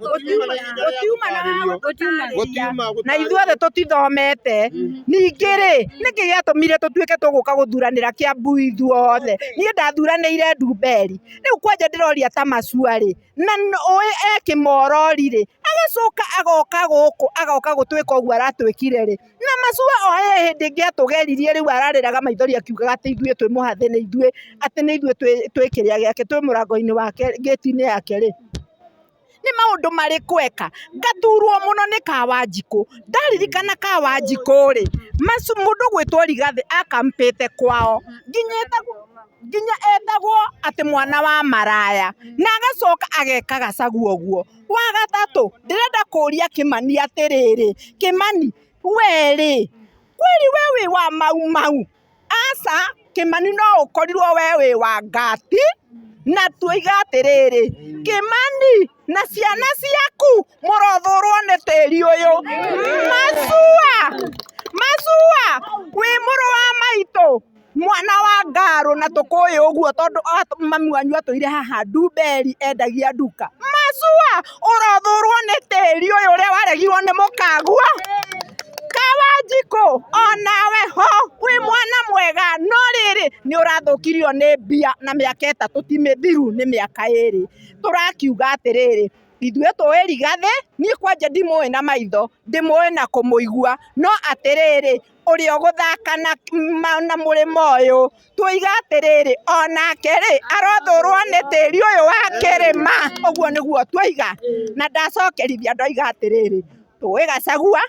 Gũtiuma na ithuothe tũtithomete. Ningĩ rĩ, nĩkĩ gĩatũmire tũtuĩke tũgũka gũthuranĩra Kiambu ithuothe? Niĩ ndathuranĩire Ndumberi, rĩu kwanja ndĩroria ta Macua rĩ, na ũĩ e kĩmorori rĩ, agacoka agoka gũkũ agoka gũtwĩka ũguo aratwĩkire rĩ, na Macua o he hĩndĩ ĩngĩ atũgeririe rĩu ararĩraga maithori akiugaga atĩ ithuĩ twĩ mũhathe nĩ ithuĩ, atĩ nĩ ithuĩ twĩ kĩrĩa gĩake, twĩ mũrango-inĩ wake, ngĩti-inĩ yake rĩ, nĩ maũndũ marĩkũ eka? Ngaturwo mũno nĩ Kawanjikũ, ndaririkana Kawanjikũ rĩ, mũndũ ũgwĩtwo Rigathĩ akampĩte kwao, nginya etagwo nginya etagwo atĩ mwana wa maraya, na agacoka ageka Gachagua ũguo. Wa gatatũ, ndĩrenda kũria Kĩmani atĩrĩrĩ, Kĩmani we rĩ, kweli we wĩ wa Mau Mau? Aca, Kĩmani no ũkorirwo we wĩ wa ngati, na tuoiga atĩrĩrĩ, Kĩmani na ciana ciaku mũrothũrwo nĩ tĩri ũyũ. Macua, Macua wĩ mũrũ wa maitũ, mwana wa ngarũ na tũkũĩ ũguo tondũ mami wanyu atũire haha Ndumberi endagia nduka. Macua ũrothũrwo nĩ tĩri ũyũ ũrĩa waregirwo nĩ mũkagua. Kawanjikũ onawe mwega no rĩrĩ nĩ ũrathũkirio nĩ mbia na mĩaka 3 ti mĩthiru nĩ mĩaka 2. Tũrakiuga atĩrĩrĩ, ithuĩ tũĩ Rigathĩ, niĩ kwanja ndimũĩ na maitho, ndĩmũĩ na kũmũigua, no atĩrĩrĩ, ũrĩa ũgũthaka na mũrĩmo ũyũ, tuiga atĩrĩrĩ, onake rĩ, arothũrwo nĩ tĩri ũyũ wa kĩrĩma, ũguo nĩguo twaiga. Na ndacokerithia ndoiga atĩrĩrĩ, tũĩ Gachagua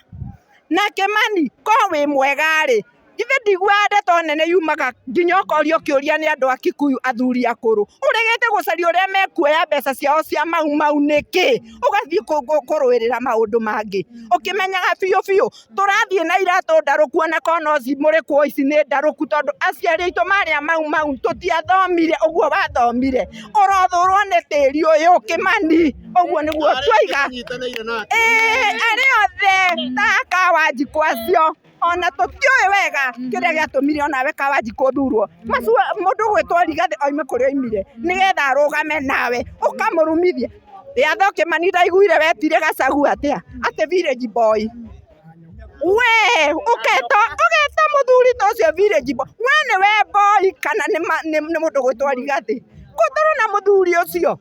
na Kĩmani, ko wĩ mwega rĩ, githĩ ndiguaga ndeto nene yumaga nginya ũkorio kĩũria nĩ andũ a Kikuyu athuri akũrũ, ũregete gũcaria ũrĩa mekuoya mbeca ciao cia mau mau nĩkĩ, ũgathiĩ kũrũĩrĩra maũndũ mangĩ, ũkĩmenyaga biũ biũ tũrathiĩ na iratũ ndarũku ona korwo no cimũrĩkwo ici nĩ ndarũku tondũ aciari aitũ marĩ a mau mau tũtiathomire ũguo wathomire, ũrothũrwo nĩ tĩri ũyũ Kĩmani, ũguo nĩguo twaiga. Ĩĩ arĩa othe ta Kawanjikũ acio ona tũtiũĩ wega kĩrĩa gĩatũmire onawe Kawanjikũ ũthurwo, mũndũ ũgwĩtwo Rigathĩ oime kũrĩa oimire nĩgetha arũgame nawe ũkamũrumithia. Rĩatho Kĩmani ndaiguire wetire Gachagua atĩa? Atĩ village boy. We ũketa ũgeta mũthuri ta ũcio village boy. We nĩwe boy kana nĩ mũndũ ũgwĩtwo Rigathĩ? Kũ tũrona mũthuri ũcio?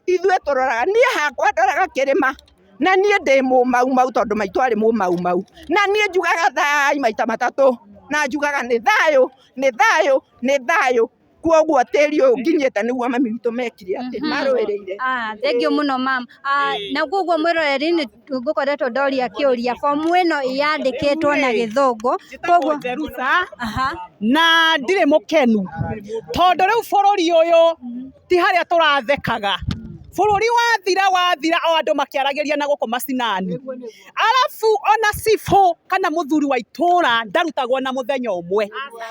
Ithuĩ tũroraga, niĩ hakwa ndoraga kĩrĩma na niĩ ndĩ mũmaumau tondũ maitũ arĩ mũmaumau. Na niĩ njugaga thai maita matatũ na njugaga nĩ thayũ, nĩ thayũ, nĩ thayũ. Koguo tĩri ũyũ nginyĩte nĩguo mami witũ mekire atĩ marũĩrĩire. Thengiũ mũno mam. Na koguo mwĩroreri nĩ ngũkoretwo ndoria kĩũria fomu ĩno yandĩkĩtwo na gĩthũngũ koguo Na ndirĩ mũkenu tondũ rĩu bũrũri ũyũ ti harĩa tũrathekaga. Bũrũri wathira wathira o andũ makĩaragĩria na gũkũ macinani. Arabu ona cibũ kana mũthuri wa itũra ndarutagwo na mũthenya ũmwe.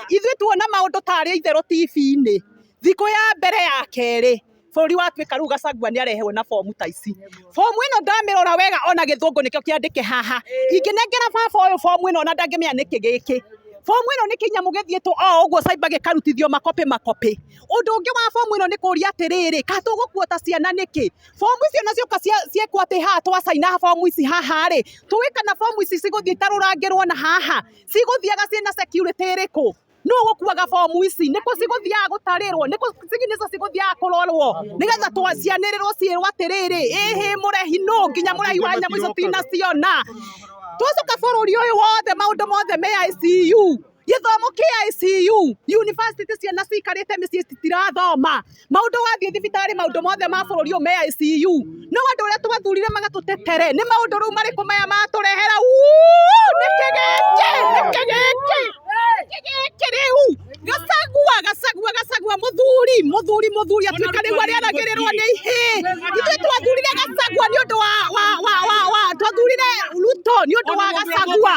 Ithuĩ tuona maũndũ tarĩ itherũ TV-inĩ. Thikũ ya mbere ya kerĩ bũrũri watuĩka rĩu Gachagua nĩ areherwo na bomu ta ici. Bomu ĩno ndamĩrora wega ona gĩthũngũ nĩkĩo kĩandĩke haha. Ingĩnengera baba ũyũ bomu ĩno ona ndangĩmenya nĩkĩ gĩkĩ. Bomu ĩno nĩ kĩnyamũ gĩthiĩtwo o ũguo cyber gĩkarutithio makopĩ makopĩ. Ũndũ ũngĩ wa bomu ĩno nĩ kũria atĩrĩrĩ, ka tũgũkua ta ciana nĩkĩ? Bomu icio na cioka ciekwo atĩ haha twacaina bomu ici haha rĩ, tũĩ kana bomu ici cigũthiĩ itarũrangĩrwo na haha? Cigũthiaga ciĩna security ĩrĩkũ? Nũ ũgũkuaga bomu ici? Nĩkũ cigũthiaga gũtarĩrwo? Nĩkũ signature cigũthiaga kũrorwo? Nĩgetha cianĩrĩrwo ciĩrwo atĩrĩrĩ, ĩhĩ mũrehi nũ? Nginya mũrehi wa nyamũ icio tinaciona. Twacoka bũrũri ũyũ wothe maũndũ mothe me ICU. Gĩthomo kĩa ICU, university ciana cikarĩte mĩciĩ citirathoma. Maũndũ wathiĩ thibitarĩ maũndũ mothe ma bũrũri ũyũ me ICU. No andũ arĩa twathurire magatũtetere nĩ maũndũ rĩu marĩkũ maya matũrehera? Nĩkĩ gĩkĩ? Nĩkĩ gĩkĩ? Nĩkĩ gĩkĩ rĩu? Gachagua, Gachagua, Gachagua mũthuri, mũthuri, mũthuri atuĩka rĩu arĩaragĩrĩrwo nĩ ihĩĩ. Ithuĩ twathurire Gachagua nĩ ũndũ wa twathurire Ruto nĩ ũndũ wa Gachagua.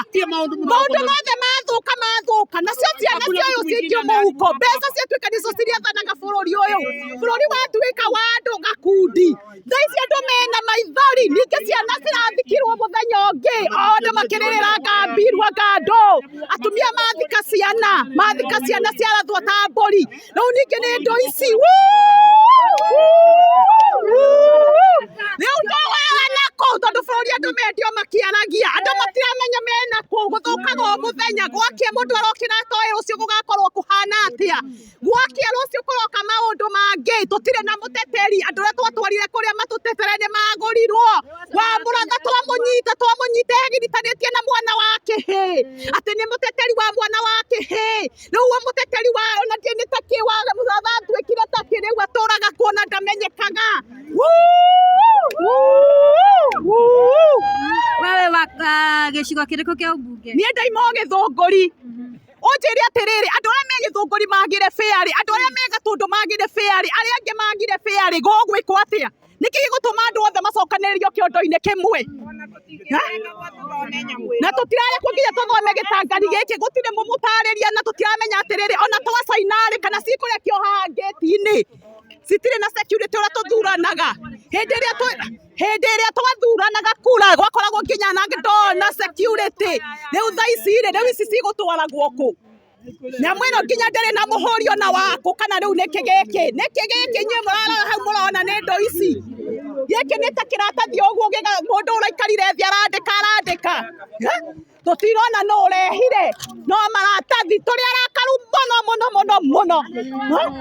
Maũndũ mothe mathũka mathũka, nacio ciana cioywo cikio mũhuko, mbeca ciatuĩka nĩcio cirĩathanaga bũrũri ũyũ. Bũrũri watuĩka wa andũ gakundi. Thaa ici andũ mena maithori, ningĩ ciana cirathikirwo mũthenya ũngĩ, o andũ makĩrĩrĩra anga mbiru anga ndũ. Atumia mathika ciana, mathika ciana ciarathwo ta mbũri. Rĩu ningĩ nĩ ndũ ici. Rĩu tũgũyaga nakũ tondũ bũrũri andũ mendio makĩaragia, andũ matiramenya mena kũ, gũthũkaga o mũthenya, gwakĩa mũndũ arokĩra atoĩ rũciũ gũgakorwo kũhana atĩa. Gwakĩa rũciũ kũroka maũndũ mangĩ, tũtirĩ na mũteteri, andũ arĩa twatwarire kũrĩa matũtetere nĩ magũrirwo. Wa mũratha twamũnyita, twamũnyita egiritanĩtie na mwana wa kĩhĩ, atĩ nĩ mũteteri wa mwana wa kĩhĩ. Rĩu we mũteteri wa ona ndiũĩ nĩ takĩ wa mũratha atuĩkire takĩ rĩu atũraga kuona ndamenyekaga. Wewe wa gĩcigo kĩrĩkũ kĩa ũmbunge? Niĩ ndaima o Gĩthũngũri. Ũnjĩre atĩrĩrĩ, andũ arĩa me Gĩthũngũri magĩre bĩa rĩ, andũ arĩa me Gatũndũ magĩre bĩa rĩ, arĩa angĩ magire bĩa rĩ, gũgwĩkwo atĩa? Nĩkĩ gĩgũtũma andũ othe macokanĩrĩrio kĩondo-inĩ kĩmwe? Na tũtirarekwo nginya tũthome gĩtangari gĩkĩ, gũtirĩ mũmũtarĩria na tũtiramenya atĩrĩrĩ, ona twacaina rĩ, kana cikũrekio haha ngĩti-inĩ, citirĩ na security ũrĩa tũthuranaga. Hĩndĩ ĩrĩa hĩndĩ ĩrĩa twathuranaga kura gwakoragwo nginya na ndoo na security. Rĩu thaa ici rĩ, rĩu ici cigũtwaragwo kũ? Nyamũ ĩno nginya ndĩrĩ na mũhũri ona wakũ kana rĩu nĩkĩ gĩkĩ? Nĩkĩ gĩkĩ inyuĩ mũrarora hau mũrona nĩ ndo ici? Gĩkĩ nĩ ta kĩratathi ũguo mũndũ ũraikarire thĩ arandĩka arandĩka. Tũtirona nũ ũrehire no maratathi tũrĩ arakaru mũno mũno mũno mũno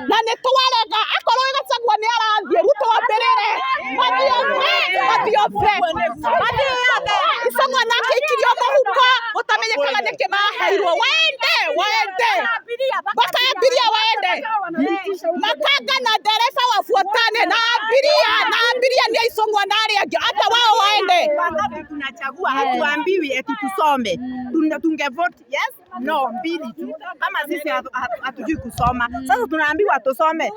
na nĩ twarega akorwo Gachagua nĩ arathiĩ Ruto ambĩrĩre mathiĩ othe mathiĩ othe mathiĩ othe Icũng'wa nake aikirio mũhuko gũtamenyekaga nĩkĩ maheirwo waende waende mpaka abiria waende makanga na dereva wafuatane na abiria ni Icũng'wa na arĩa angĩ hata wao waende. Wangapi tunachagua hatuambiwi eti tusome. Tunge vote yes no mbili tu. Kama sisi hatujui kusoma. Sasa tunaambiwa tusome.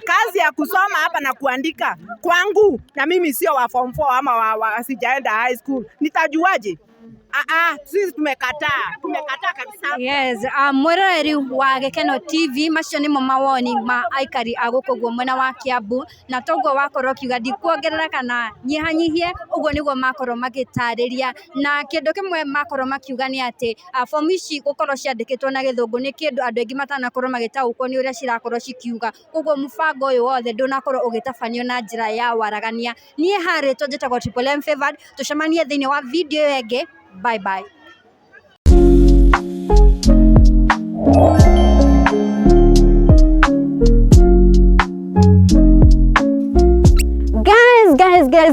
Kazi ya kusoma hapa na kuandika kwangu na mimi sio wa form 4 ama wa sijaenda high school. Nitajuaje? Sisi tumekataa. Tumekataa kabisa. Yes, mwĩroreri wa Gĩkeno TV macio nĩmo mawoni ma aikari a gũkũ guo mwena wa Kiambu na toguo wakorwo ũkiuga ndikuongerera kana nyihanyihie ũguo nĩguo makorwo magĩtarĩria na kĩndũ kĩmwe makorwo makiuga nĩ atĩ fomu ici gũkorwo ciandĩkĩtwo na gĩthũngũ nĩ kĩndũ andũ aingĩ matanakorwo magĩtaũkwo nĩ ũrĩa cirakorwo cikiuga koguo mũbango ũyũ wothe ndũnakorwo ũgĩtabanio na njĩra ya waragania. Niĩ harĩtwo njĩtagwo Triple M Favored, tũcemanie thĩinĩ wa video ĩyo ĩngĩ. Bye bye.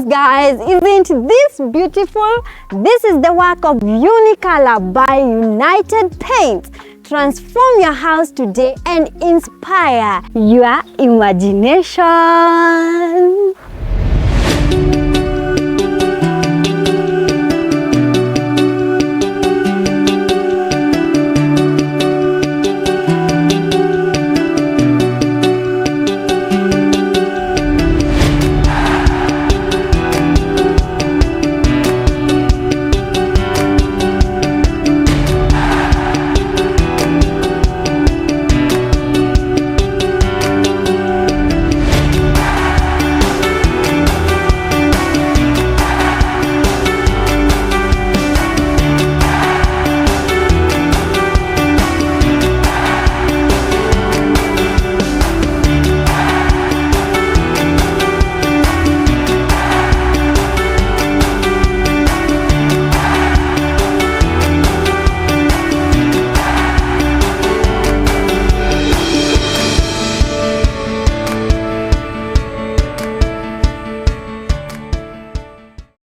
Guys, isn't this beautiful? This is the work of Unicolor by United Paint. Transform your house today and inspire your imagination.